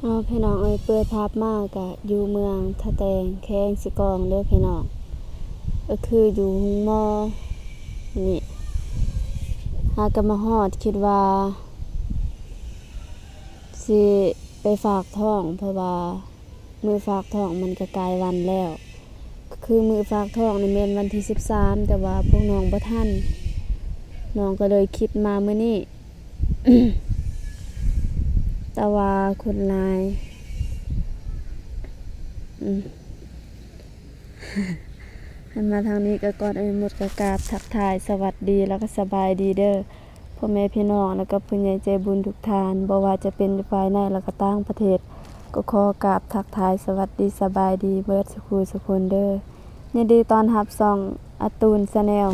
ເອົາ ພີ່ນ້ອງເອີຍ ເປີດພາບມາກະຢູ່ເມືອງທ່າແຕງ ແຂວງເຊກອງເດີພີ່ນ້ອງ, ກໍຄືຢູ່ໂຮງໝໍນີ້. ຫາກະມາຮອດ ຄິດວ່າຊິໄປຝາກທ້ອງ ເພາະວ່າມື້ຝາກທ້ອງມັນກະກາຍວັນແລ້ວ. ຄືມື້ຝາກທ້ອງນີ້ແມ່ນວັນທີສິບສາມ ແຕ່ວ່າພວກນ້ອງບໍ່ທັນ, ນ້ອງກໍເລີຍຄິດມາມື້ນີ້ ແຕ່ວ່າຄົນຫຼາຍ. ອືມ ຫັນມາທາງນີ້ກໍກ່ອນອື່ນໝົດກໍກາບທັກທາຍສະຫວັດດີ ແລ້ວກໍສະບາຍດີເດີ ພໍ່ແມ່ພີ່ນ້ອງ ແລ້ວກໍຜູ້ໃຫຍ່ໃຈບຸນທຸກທ່ານ, ບໍ່ວ່າຈະເປັນຢູ່ພາຍໃນ ແລ້ວກໍຕ່າງປະເທດ, ກໍຂໍກາບທັກທາຍສະຫວັດດີສະບາຍດີເບິດສູ່ຜູ້ສູ່ຄົນເດີ. ຍິນດີຕ້ອນຮັບຊ່ອງອາຕູນແຊນແນວ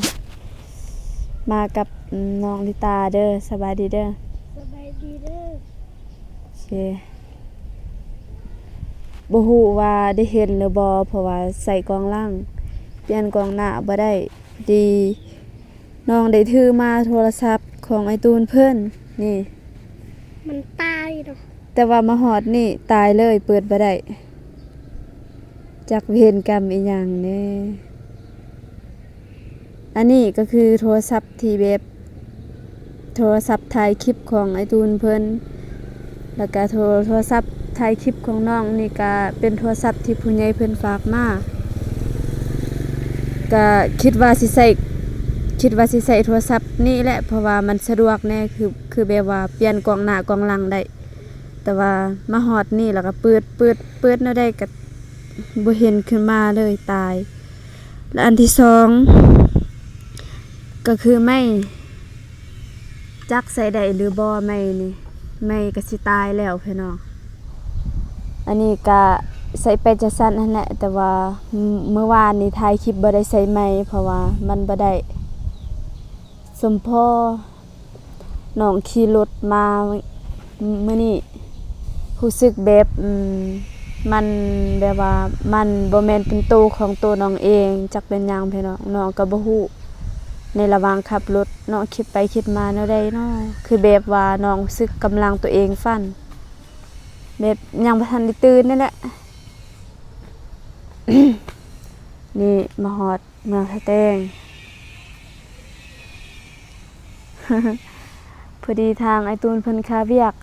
ມາກັບ ອືມ ນ້ອງລິຕາເດີ. ສະບາຍດີເດີ. ສະບາຍດີເດີ. ໂອເຄ. ບໍ່ຮູ້ວ່າໄດ້ເຫັນຫຼືບໍ່ ເພາະວ່າໃສ່ກ້ອງຫຼັງ, ປ່ຽນກ້ອງໜ້າບໍ່ໄດ້ດີ. ນ້ອງໄດ້ຖືມາໂທລະສັບຂອງອ້າຍຕູນເພິ່ນນີ້ ມັນຕາຍເນາະ, ແຕ່ວ່າມາຮອດນີ້ຕາຍເລີຍ ເປີດບໍ່ໄດ້. ຈັກເວນກຳອີ່ຫຍັງແດ່. ອັນນີ້ກໍຄືໂທລະສັບທີ່ແບບ ໂທລະສັບຖ່າຍຄລິບຂອງອ້າຍຕູນເພິ່ນ ແລ້ວກະໂທ ໂທລະສັບຖ່າຍຄລິບຂອງນ້ອງນີ້ກະເປັນໂທລະສັບທີ່ຜູ້ໃຫຍ່ເພິ່ນຝາກມາ. ກະຄິດວ່າຊິໃຊ້ ຄິດວ່າຊິໃຊ້ໂທລະສັບນີ້ແຫຼະ ເພາະວ່າມັນສະດວກແດ່ ຄື ຄືແບບວ່າປ່ຽນກ້ອງໜ້າກ້ອງຫຼັງໄດ້. ແຕ່ວ່າມາຮອດນີ້ແລ້ວກໍເປີດ ເປີດ ເປີດແນວໃດກໍບໍ່ເຫັນຂຶ້ນມາເລີຍ ຕາຍ. ແລະ ອັນທີສອງກໍຄືໄມ້ ຈັກໃຊ້ໄດ້ຫຼືບໍ່ໄມ້ນີ້, ໄມ້ກໍຊິຕາຍແລ້ວພີ່ນ້ອງ. ອັນນີ້ກະໃຊ້ໄປຈັ່ງຊັ້ນຫັ້ນແຫຼະ, ແຕ່ວ່າ ມື້ວານນີ້ຖ່າຍຄລິບບໍ່ໄດ້ໃຊ້ໄມ້ ເພາະວ່າມັນບໍ່ໄດ້ສົມພໍ. ນ້ອງຂີ່ລົດມາມື້ນີ້ ຮູ້ສຶກແບບ ອືມ ມັນແບບວ່າມັນບໍ່ແມ່ນເປັນໂຕຂອງໂຕນ້ອງເອງ, ຈັກເປັນຫຍັງພີ່ນ້ອງ, ນ້ອງກໍບໍ່ຮູ້. ໃນລະຫວ່າງຂັບລົດ ນ້ອງຄິດໄປຄິດມາແນວໃດເນາະ, ຄືແບບວ່ານ້ອງຮູ້ສຶກກຳລັງໂຕເອງສັ່ນ ແບບຍັງບໍ່ທັນໄດ້ຕື່ນນີ້ແຫຼະ. ນີ້ມາຮອດ ເມືອງທ່າແຕງ ພໍດີທາງອ້າຍຕູນເພິ່ນຄາວຽກ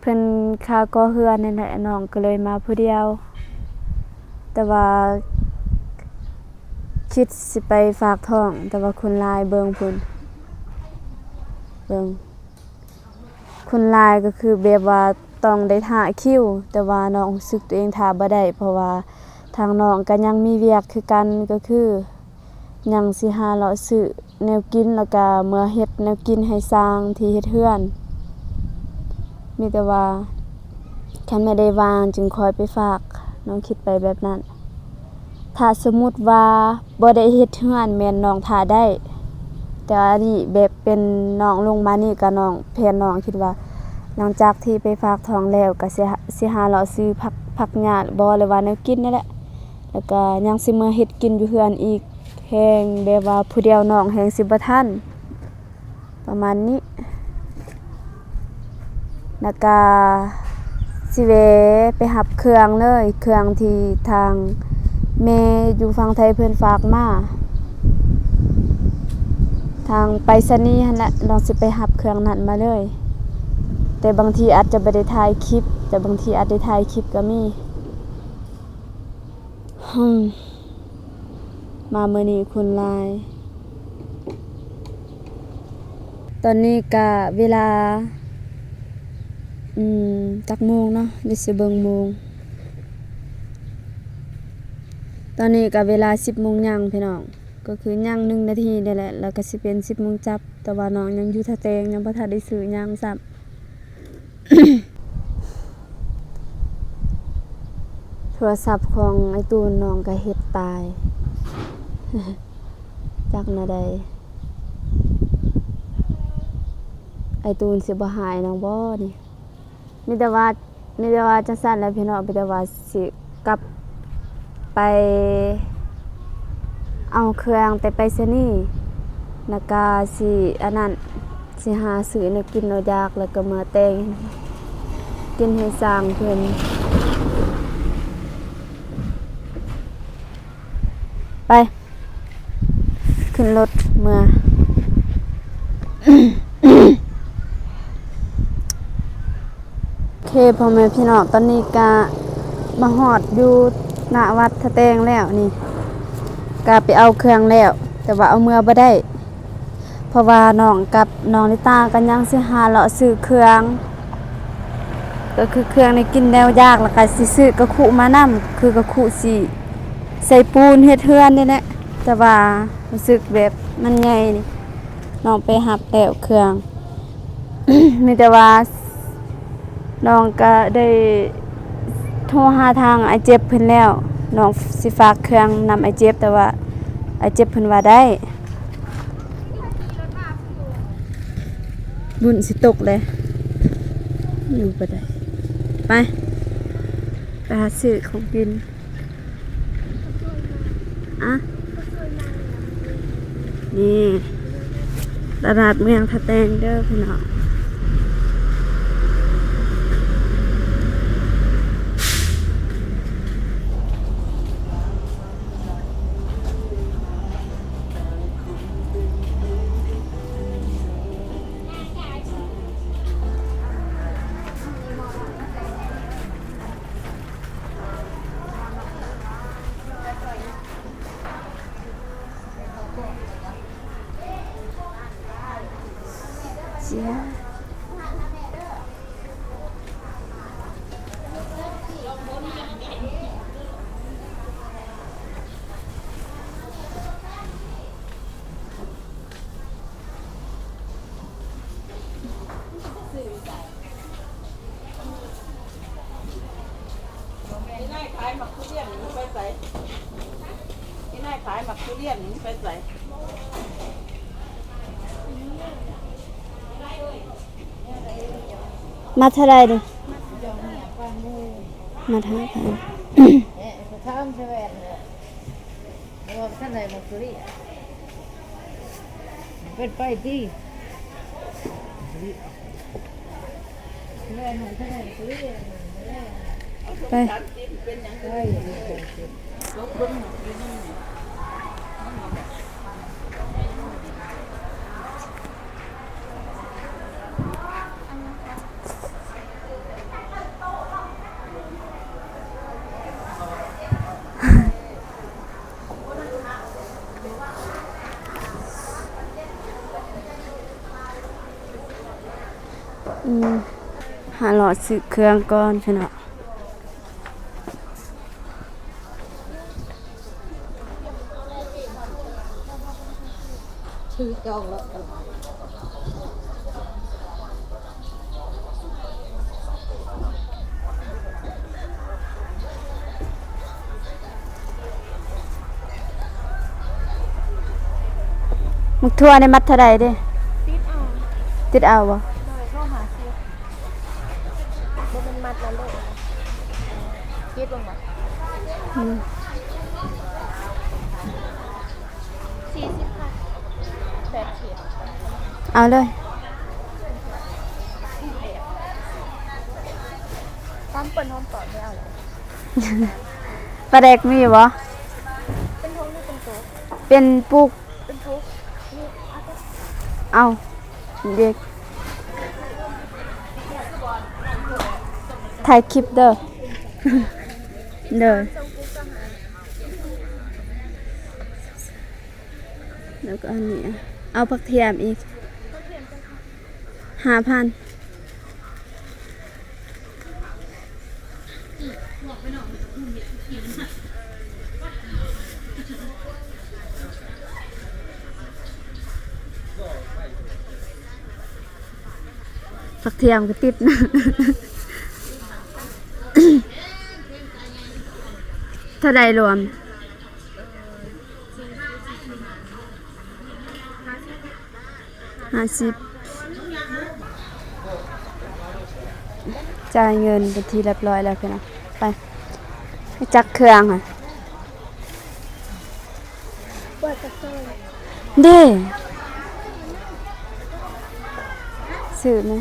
ເພິ່ນຄາກໍ່ເຮືອນນີ້ແຫຼະ, ນ້ອງກໍເລີຍມາຜູ້ດຽວ. ແຕ່ວ່າຄິດຊິໄປຝາກທ້ອງ, ແຕ່ວ່າຄົນຫຼາຍເບິ່ງພຸ້ນ ເບິ່ງ. ຄົນຫຼາຍກໍຄືແບບວ່າຕ້ອງໄດ້ຖ້າຄິວ, ແຕ່ວ່ານ້ອງຮູ້ສຶກຕົວເອງຖ້າບໍ່ໄດ້ ເພາະວ່າທາງນ້ອງກໍຍັງມີວຽກຄືກັນ, ກໍຄືຍັງຊິຫາເລາະຊື້ແນວກິນ ແລ້ວກໍເມືອເຮັດແນວກິນໃຫ້ຊ່າງທີ່ເຮັດເຮືອນ. ມີແຕ່ວ່າຄັນແມ່ນໄດ້ວ່າງຈຶ່ງຄ່ອຍໄປຝາກ, ນ້ອງຄິດໄປແບບນັ້ນ. ຖ້າສົມມຸດວ່າບໍ່ໄດ້ເຮັດເຮືອນແມ່ນນ້ອງຖ້າໄດ້, ແຕ່ວ່າອັນນີ້ແບບເປັນນ້ອງລົງມານີ້ກະນ້ອງ ແຜນນ້ອງຄິດວ່າ ຫຼັງຈາກທີ່ໄປຝາກທ້ອງແລ້ວກະຊິ ຊິຫາເລາະຊື້ຜັກ ຜັກຫຍ້າບໍ ຫຼືວ່າແນວກິນນີ້ແຫຼະ, ແລ້ວກະຍັງຊິເມືອເຮັດກິນຢູ່ເຮືອນອີກ, ແຮງແບບວ່າຜູ້ດຽວນ້ອງແຮງຊິບໍ່ທັນ. ປະມານນີ້ ແລ້ວກະຊິແວ່ໄປຮັບເຄື່ອງເລີຍ, ເຄື່ອງທີ່ທາງແມ່ຢູ່ຝັ່ງໄທເພິ່ນຝາກມາ, ທາງໄປສະນີຫັ້ນແຫຼະ, ນ້ອງຊິໄປຮັບເຄື່ອງນັ້ນມາເລີຍ. ແຕ່ບາງທີອາດຈະບໍ່ໄດ້ຖ່າຍຄລິບ, ແຕ່ບາງທີອາດໄດ້ຖ່າຍຄລິບກໍມີ. ຮຶມ ມາມື້ນີ້ຄົນຫຼາຍ. ຕອນນີ້ກະເວລາ ອືມ ຈັກໂມງເນາະ? ດຽວຊິເບິ່ງໂມງ. ຕອນນີ້ກະເວລາສິບໂມງຍ່າງພີ່ນ້ອງ, ກໍຄືຍ່າງໜຶ່ງນາທີນີ້ແຫຼະ ແລ້ວກະຊິເປັນສິບໂມງຈັບ, ແຕ່ວ່ານ້ອງຍັງຢູ່ທ່າແຕງ ຍັງບໍ່ທັນໄດ້ຊື້ຫຍັງຊ້ຳ. ໂທລະສັບຂອງອ້າຍຕູນນ້ອງກະເຮັດຕາຍ ຈັກແນວໃດ. ອ້າຍຕູນຊິບໍ່ຫາຍນຳບໍ່ນີ້? ມີແຕ່ວ່າ ມີແຕ່ວ່າຈັ່ງຊັ້ນແຫຼະພີ່ນ້ອງ, ມີແຕ່ວ່າຊິກັບໄປເອົາເຄື່ອງແຕ່ໄປສະນີ ແລ້ວກະຊິອັນນັ້ນ ຊິຫາຊື້ແນວກິນແນວຢາກ ແລ້ວກະເມືອແຕ່ງ. ກິນໃຫ້ຊ່າງເພິ່ນ. ໄປ ຂຶ້ນລົດເມືອ. ໂອເຄ ພໍ່ແມ່ພີ່ນ້ອງ ຕອນນີ້ກະມາຮອດຢູ່ໜ້າວັດທ່າແຕງແລ້ວນີ້ ກະໄປເອົາເຄື່ອງແລ້ວ ແຕ່ວ່າເອົາເມືອບໍ່ໄດ້ ເພາະວ່ານ້ອງກັບນ້ອງລິຕາກໍຍັງຊິຫາເລາະຊື້ເຄື່ອງ ກໍຄືເຄື່ອງໄດ້ກິນແນວຢາກ ແລ້ວກໍຊິຊື້ກະຄຸມານຳ ຄືກະຄຸຊິໃສ່ປູນເຮັດເຮືອນນີ້ແຫຼະ ແຕ່ວ່າຮູ້ສຶກແບບມັນໃຫຍ່ນີ້ ນ້ອງໄປຮັບແລ້ວເຄື່ອງ ມີແຕ່ວ່ານ້ອງກະໄດ້ໂທຫາທາງອ້າຍເຈັບເພິ່ນແລ້ວ ນ້ອງຊິຝາກເຄື່ອງນຳອ້າຍເຈັບ ແຕ່ວ່າອ້າຍເຈັບເພິ່ນວ່າໄດ້ ບຸນຊິຕົກແລ້ວ ຢູ່ບໍ່ໄດ້ ໄປ ໄປຫາຊື້ຂອງກິນ. ອະ ນີ້ ຕະຫຼາດເມືອງທ່າແຕງເດີພີ່ນ້ອງ. ອີ່ນາຍຂາຍໝາກທຸລຽນນີ້ໄປໃສ? ອີ່ນາຍຂາຍໝາກທຸລຽນນີ້ໄປໃສ? ມັດເທົ່າໃດນີ້? ມັດຫ້າພັນ. ເປັນໄປຕິ ໄປ. ອືມ ຫາເລາະຊື້ເຄື່ອງກ່ອນຊະເນາະ. ຖືກຕ້ອງແລ້ວ. ໝາກຖົ່ວນີ້ມັດເທົ່າໃດເດ? ຕິດເອົາ. ຕິດເອົາບໍ່? ໂດຍ ໂທຫາຊິ. ບໍ່ແມ່ນມັດລະໂລດ. ຄິດເບິ່ງບໍ່? ອືມ ສີ່ສິບພັນ ແປດສິບ. ເອົາເລີຍ. ຄວາມເປີນຫອມປອມໄດ້ເອົາແລ້ວ. ປາແດກມີບໍ່? ເປັນຖົງຫຼືເປັນໂຕ? ເປັນປຸກ. ເປັນປຸກ. ເອົາ ເດັກ ຖ່າຍຄລິບເດີ. ໂດຍ ແລ້ວກໍອັນນີ້ ເອົາຜັກທຽມອີກ ຫ້າພັນ. ຜັກທຽມກໍຕິດນະ. ເທົ່າໃດລວມ? ຫ້າສິບ. ຈ່າຍເງິນເປັນທີ່ຮຽບຮ້ອຍແລ້ວພີ່ນ້ອງ. ໄປ ໄປຈັກເຄື່ອງຫັ້ນ. ເດ້ ຊື້ແມ່.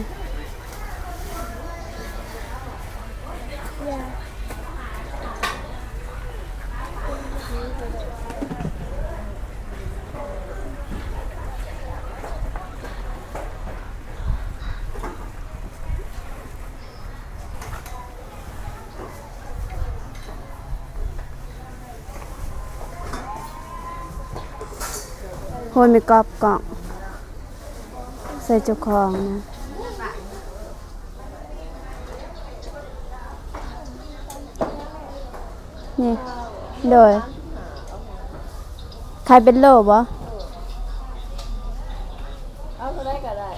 ໂອ້ຍ ມີກອບກ້ອງ ໃສ່ເຈົ້າຂອງນະ. ນີ້ ໂດຍ ຂາຍເປັນໂລບໍ່? ເອົາເທົ່າໃດກໍໄດ້.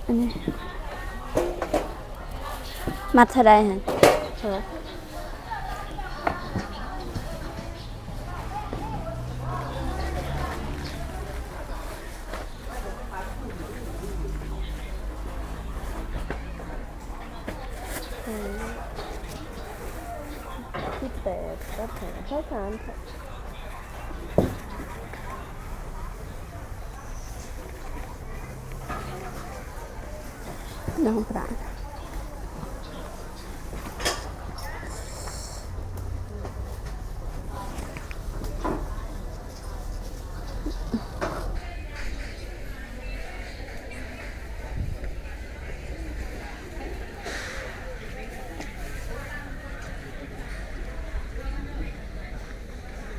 ອັນນີ້ ມັດເທົ່າໃດຫັ້ນ? ສິບແປດ ຕັດໃຫ້ ເອົາສາມ ນ້ອງພະ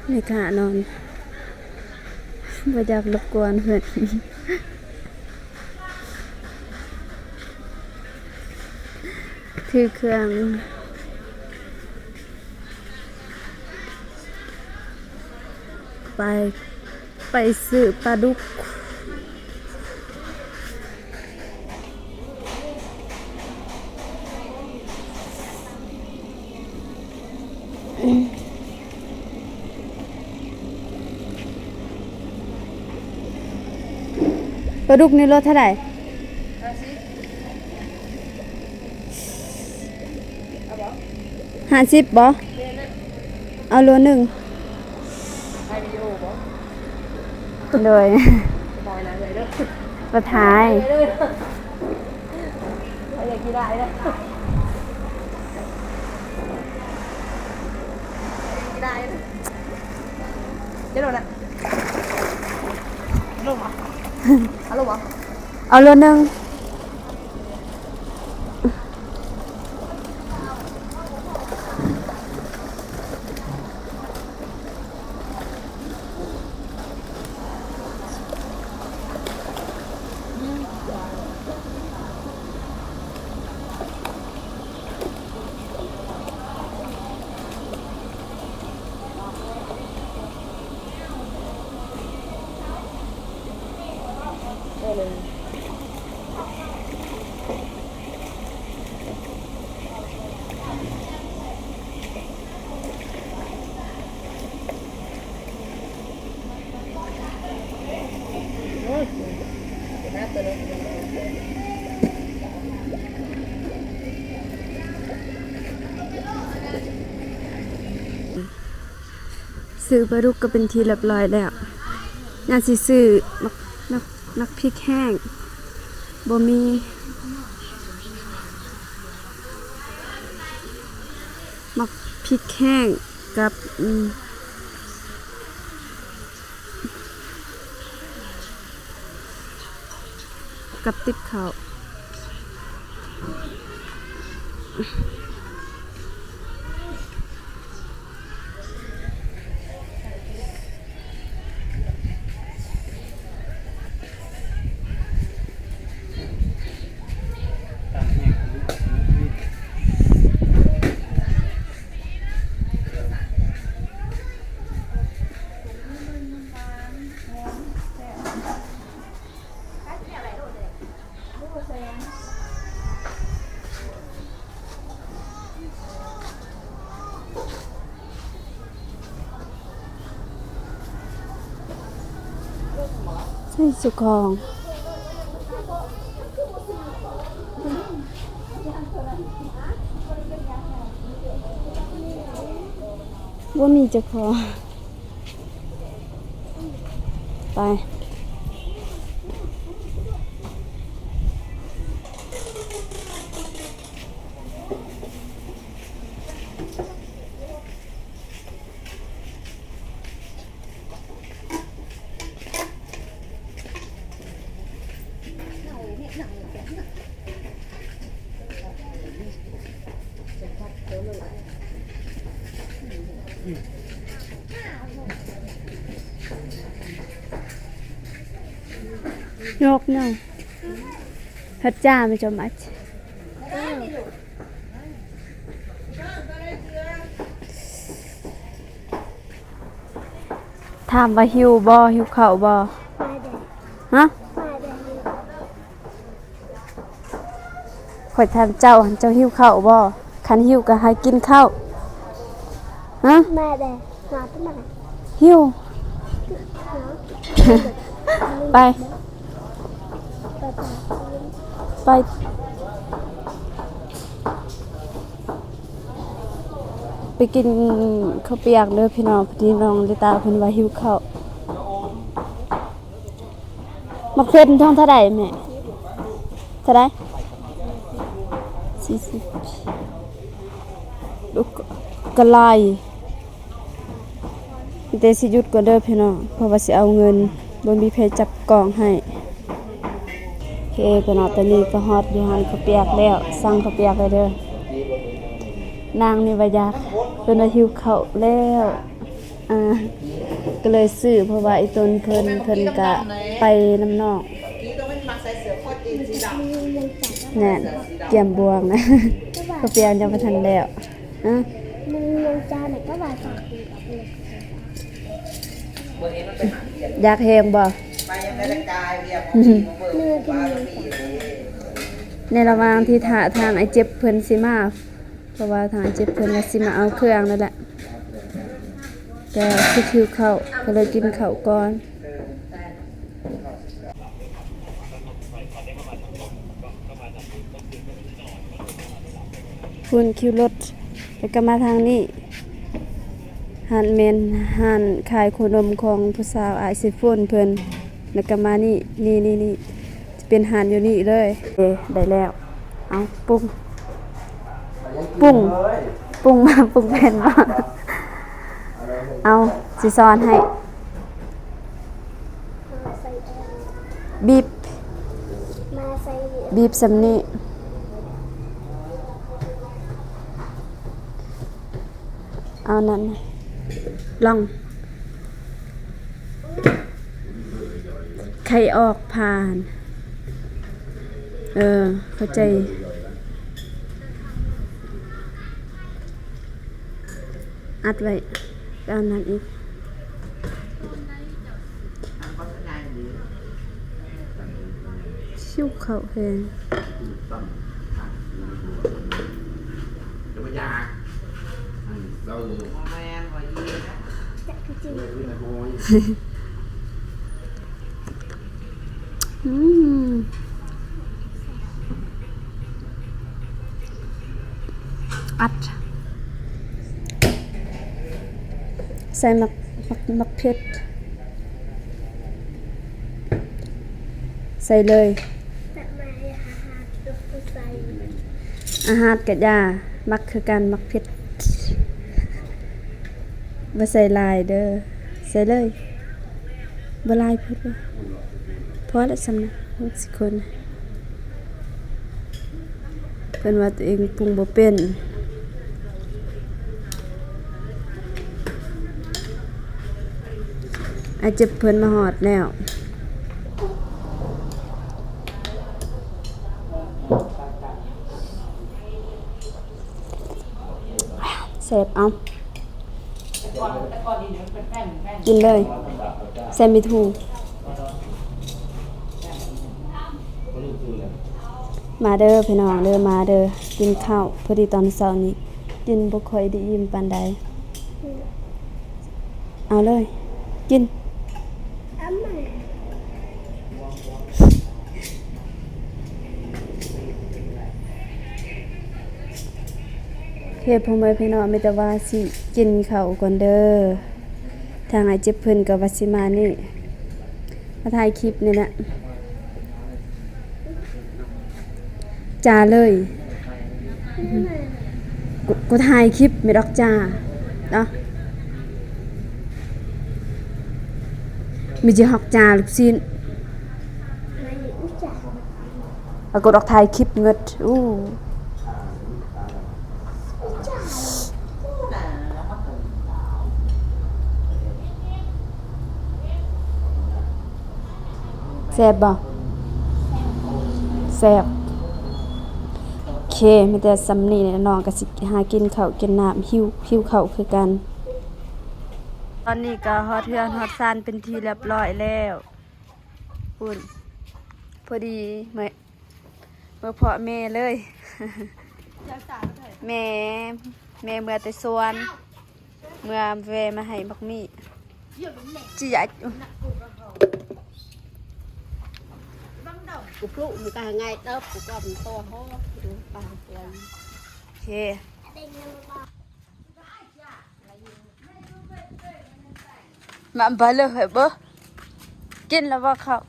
ແມ່ຄ້ານອນ ບໍ່ຢາກລົບກວນເພິ່ນ ຖືເຄື່ອງ ໄປ ໄປຊື້ປາດຸກ. ປາດຸກນີ້ໂລເທົ່າໃດ? ຫ້າສິບ ເອົາບໍ່? ເອົາໂລໜຶ່ງ. ຖ່າຍວິດີໂອບໍ່? ໂດຍ ບໍ່ຖ່າຍ. ເອົາຢ່າຂີ້ຮ້າຍເດີ ຢ່າຂີ້ຮ້າຍເດີ. ເຈົ້າໂລນະ ເອົາໂລບໍ່? ເອົາໂລບໍ່? ເອົາໂລໜຶ່ງ. ຊື້ປາດຸກກໍເປັນທີ່ລຽບລ້ອຍແລ້ວ. ຍັງຊິຊື້ໝາກ ໝາກ ໝາກພິກແຫ້ງ ບໍ່ມີ ໝາກພິກແຫ້ງກັບ ອືມ ກັບຕິບເຂົ້າ. ໃສ່ເຈົ້າຂອງ ບໍ່ມີເຈົ້າຂອງ. ໄປ. ຍົກເນາະ ພັດຈ້າໄປຈອມອັດ ຖາມວ່າຫິວບໍ່? ຫິວເຂົ້າບໍ່? ຮະ? ຂ້ອຍຖາມເຈົ້າຫັ້ນ ເຈົ້າຫິວເຂົ້າບໍ່? ຄັນຫິວກໍໃຫ້ກິນເຂົ້າ. ຮະ? ຫິວ. ໄປ ໄປ ໄປກິນເຂົ້າປຽກເດີພີ່ນ້ອງ. ພໍດີນ້ອງລິຕາເພິ່ນວ່າຫິວເຂົ້າ. ໝາກເຜັດທອງເທົ່າໃດແມ່? ເທົ່າໃດ? ສີ່ສິບ. ລູກກະລາຍ. ມີແຕ່ຊິຢຸດກ່ອນເດີພີ່ນ້ອງ ເພາະວ່າຊິເອົາເງິນ ບໍ່ມີໃຜຈັບກ້ອງໃຫ້. ໂອເຄພີ່ນ້ອງ ຕອນນີ້ກໍຮອດຢູ່ຮ້ານເຂົ້າປຽກແລ້ວ ສັ່ງເຂົ້າປຽກແລ້ວເດີ. ນາງນີ້ວ່າຢາກ ເພິ່ນວ່າຫິວເຂົ້າແລ້ວ. ອ່າ ກໍເລີຍຊື້ ເພາະວ່າອີ່ຕົນເພິ່ນ ເພິ່ນກະໄປນຳນ້ອງ. ແມ່ນ ກຽມບວງນະ ເຂົາປ່ຽນຍັງບໍ່ທັນແລ້ວ. ອາ ຢາກແຮງບໍ່? ໃນລະຫວ່າງທີ່ຖ້າທາງອ້າຍເຈັບເພິ່ນຊິມາ ເພາະວ່າທາງເຈັບເພິ່ນວ່າຊິມາເອົາເຄື່ອງນັ້ນແຫຼະ ແຕ່ຊິຫິວເຂົ້າ ກໍເລີຍກິນເຂົ້າກ່ອນ. ພຸ້ນຄິວລົດ ແລ້ວກໍມາທາງນີ້ ຮ້ານແມ່ນຮ້ານຂາຍໂຄນົມຂອງຜູ້ສາວອ້າຍເຊໂຟນເພິ່ນ ແລ້ວກໍມານີ້ ນີ້ໆ ຈະເປັນຮ້ານຢູ່ນີ້ເລີຍ. ເອີ ໄດ້ແລ້ວ. ເອົາ ປຸງ ປຸງ ປຸງມາ ປຸງເປັນບໍ່? ເອົາ ຊິສອນໃຫ້ ບີບ ບີບສ່ຳນີ້. ເອົານັ້ນ ລອງ ໄຂ່ອອກຜ່ານ. ເອີ ເຂົ້າໃຈ. ອັດໄວ້ ອັນນັ້ນອີກ. ຫິວເຂົ້າແຮງ. ອືມ ອັດ ໃສ່ໝາກ ໝາກ ໝາກເຜັດ ໃສ່ເລີຍ. ອາຫາດກະຢ່າ ມັກຄືກັນ ໝາກເຜັດ ບໍ່ໃສ່ຫຼາຍເດີ ໃສ່ເລີຍ. ບໍ່ຫຼາຍໂພດບໍ່? ພໍແລ້ວສ່ຳນັ້ນ ຫົກສິບຄົນ. ເພິ່ນວ່າຕົວເອງປຸງບໍ່ເປັນ. ອ້າຍເຈັບເພິ່ນມາຮອດແລ້ວ. ແຊບ ເອົາ ກິນເລີຍ ແຊບມີທູ. ມາເດີພີ່ນ້ອງເດີ ມາເດີ ກິນເຂົ້າ. ພໍດີຕອນເຊົ້ານີ້ກິນບໍ່ຄ່ອຍໄດ້ອີ່ມປານໃດ. ເອົາເລີຍ ກິນ. ໂອເຄ ພໍ່ແມ່ພີ່ນ້ອງ ມີແຕ່ວ່າຊິກິນເຂົ້າກ່ອນເດີ. ທາງອ້າຍເຈັບເພິ່ນກໍວ່າຊິມານີ້ ມາຖ່າຍຄລິບນີ້ແຫຼະ. ຈ້າເລີຍ ກູ ກູຖ່າຍຄລິບແມ່ນດອກຈ້າເນາະ. ມີຈິຮອກຈ້າລູກຊີ້ນ ປາກົດອອກຖ່າຍຄລິບເງິດ. ອູ້ ອືມ ອືມ ອືມ. ແຊບບໍ່? ແຊບ. ໂອເຄ ມີແຕ່ສ່ຳນີ້ແຫຼະ ນ້ອງກໍຊິຫາກິນເຂົ້າກິນນ້ຳ ຫິວ ຫິວເຂົ້າຄືກັນ. ຕອນນີ້ກໍຮອດເຮືອນຮອດຊານເປັນທີ່ລຽບຮ້ອຍແລ້ວ. ພຸ້ນ ພໍດີ ມາ ມາພໍ້ແມ່ເລີຍ. ແມ່ ແມ່ເມືອແຕ່ສວນ ເມືອແວ່ມາໃຫ້ບັກໝີ່ ຈິຢາ ກູປລຸມັນກະງ່າຍເຕີບ ກູກໍມັນໂຕໂຫ ປານເປື້ອນ. ໂອເຄ. ມາ ໄປເລີຍເຮີ້ຍເບີ ກິນແລ້ວບໍ່ເຂົ້າ?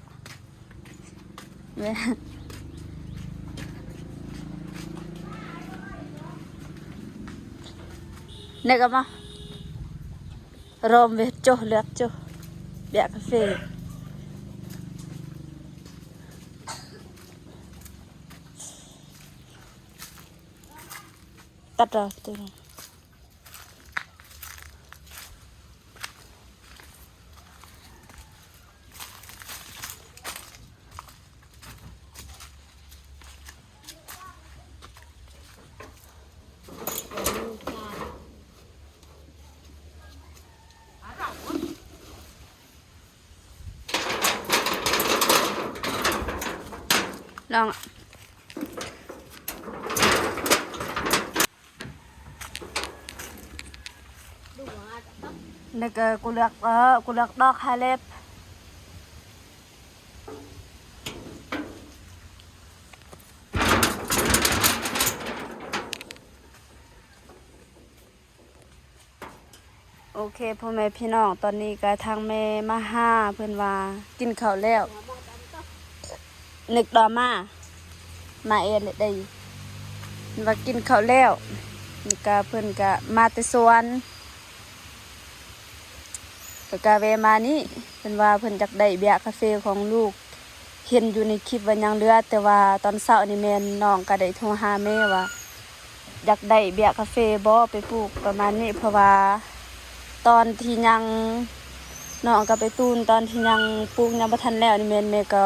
ແມ່ ນີ້ກໍມາ ລອມເວໂຈ ເລືອກໂຈ ເບຍກາເຟ. ຕັດເອົາຕົວນັ້ນ. ລອງ ແລ້ວກໍກູເລືອກ ເອີ ກູເລືອກດອກຮາເລັບ. ໂອເຄ ພໍ່ແມ່ພີ່ນ້ອງ ຕອນນີ້ກໍທາງແມ່ມາຫາ ເພິ່ນວ່າກິນເຂົ້າແລ້ວ ນຶກຕໍ່ມາ ມາເອງເດ້ ເພິ່ນວ່າກິນເຂົ້າແລ້ວ ນີ້ກໍເພິ່ນກໍມາແຕ່ສວນ ແລ້ວກໍແວ່ມານີ້ ເພິ່ນວ່າເພິ່ນຢາກໄດ້ເບຍກາເຟຂອງລູກ ເຫັນຢູ່ໃນຄລິບວ່າຍັງເຫຼືອ ແຕ່ວ່າຕອນເຊົ້ານີ້ແມ່ນນ້ອງກໍໄດ້ໂທຫາແມ່ວ່າ ຢາກໄດ້ເບຍກາເຟບໍ່ໄປປູກປະມານນີ້ ເພາະວ່າຕອນທີ່ຍັງ ນ້ອງກໍໄປຕູນຕອນທີ່ຍັງປູກຍັງບໍ່ທັນແລ້ວນີ້ແມ່ນແມ່ກໍ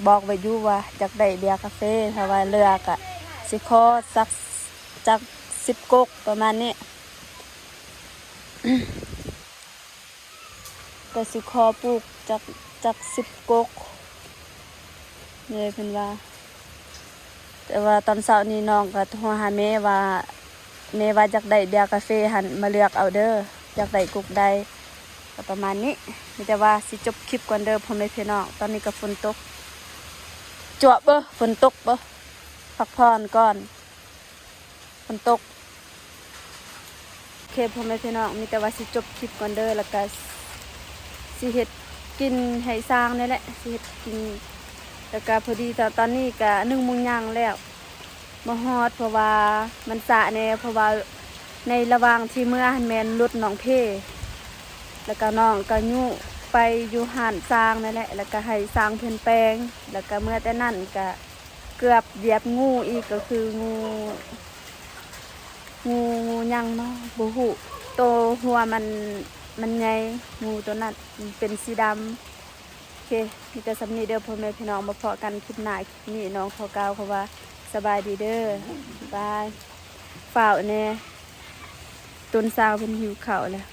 ບອກໄວ້ຢູ່ວ່າຢາກໄດ້ເບຍກາເຟ ຖ້າວ່າເຫຼືອກໍຊິຂໍສັກ ຈັກສິບກົກປະມານນີ້. ກໍຊິຂໍປູກຈັກ ຈັກສິບກົກເດ້ ເພິ່ນວ່າ. ແຕ່ວ່າຕອນເຊົ້ານີ້ນ້ອງກໍໂທຫາແມ່ວ່າ ແມ່ວ່າຢາກໄດ້ເບຍກາເຟຫັ້ນ ມາເລືອກເອົາເດີ ຢາກໄດ້ກົກໃດ ກໍປະມານນີ້. ມີແຕ່ວ່າຊິຈົບຄລິບກ່ອນເດີພໍ່ແມ່ພີ່ນ້ອງ ຕອນນີ້ກໍຝົນຕົກ ຈວບເບີ ຝົນຕົກເບີ ພັກຜ່ອນກ່ອນ. ຝົນຕົກ. ໂອເຄ ພໍ່ແມ່ພີ່ນ້ອງ ມີແຕ່ວ່າຊິຈົບຄລິບກ່ອນເດີ ແລ້ວກະຊິເຮັດກິນໃຫ້ຊ່າງນີ້ແຫຼະ ຊິເຮັດກິນ ແລ້ວກະພໍດີຕອນ ຕອນນີ້ກະໜຶ່ງໂມງຍ່າງແລ້ວ ມາຮອດ ເພາະວ່າມັນຊ້າແດ່ ເພາະວ່າໃນລະຫວ່າງທີ່ເມືອຫັ້ນແມ່ນລົດນ້ອງເພ ແລ້ວກະນ້ອງກະຍຸໄປຢູ່ຮ້ານຊ່າງນັ້ນແຫຼະ ແລ້ວກະໃຫ້ຊ່າງເພິ່ນແປງ ແລ້ວກະເມືອແຕ່ນັ້ນກະ ເກືອບຢຽບງູອີກ ກໍຄືງູ ງູ ງູຫຍັງເນາະ ບໍ່ຮູ້ ໂຕຫົວມັນ ມັນໃຫຍ່ ງູໂຕນັ້ນ ມັນເປັນສີດຳ. ໂອເຄ ມີແຕ່ສ່ຳນີ້ເດີພໍ່ແມ່ພີ່ນ້ອງ ມາພໍ້ກັນຄລິບໜ້າ. ຄລິບນີ້ນ້ອງຂໍກ່າວຄຳວ່າສະບາຍດີເດີ ບາຍ. ຟ້າວແດ່ ຕົ້ນສາວເພິ່ນຫິວເຂົ້າແລ້ວ.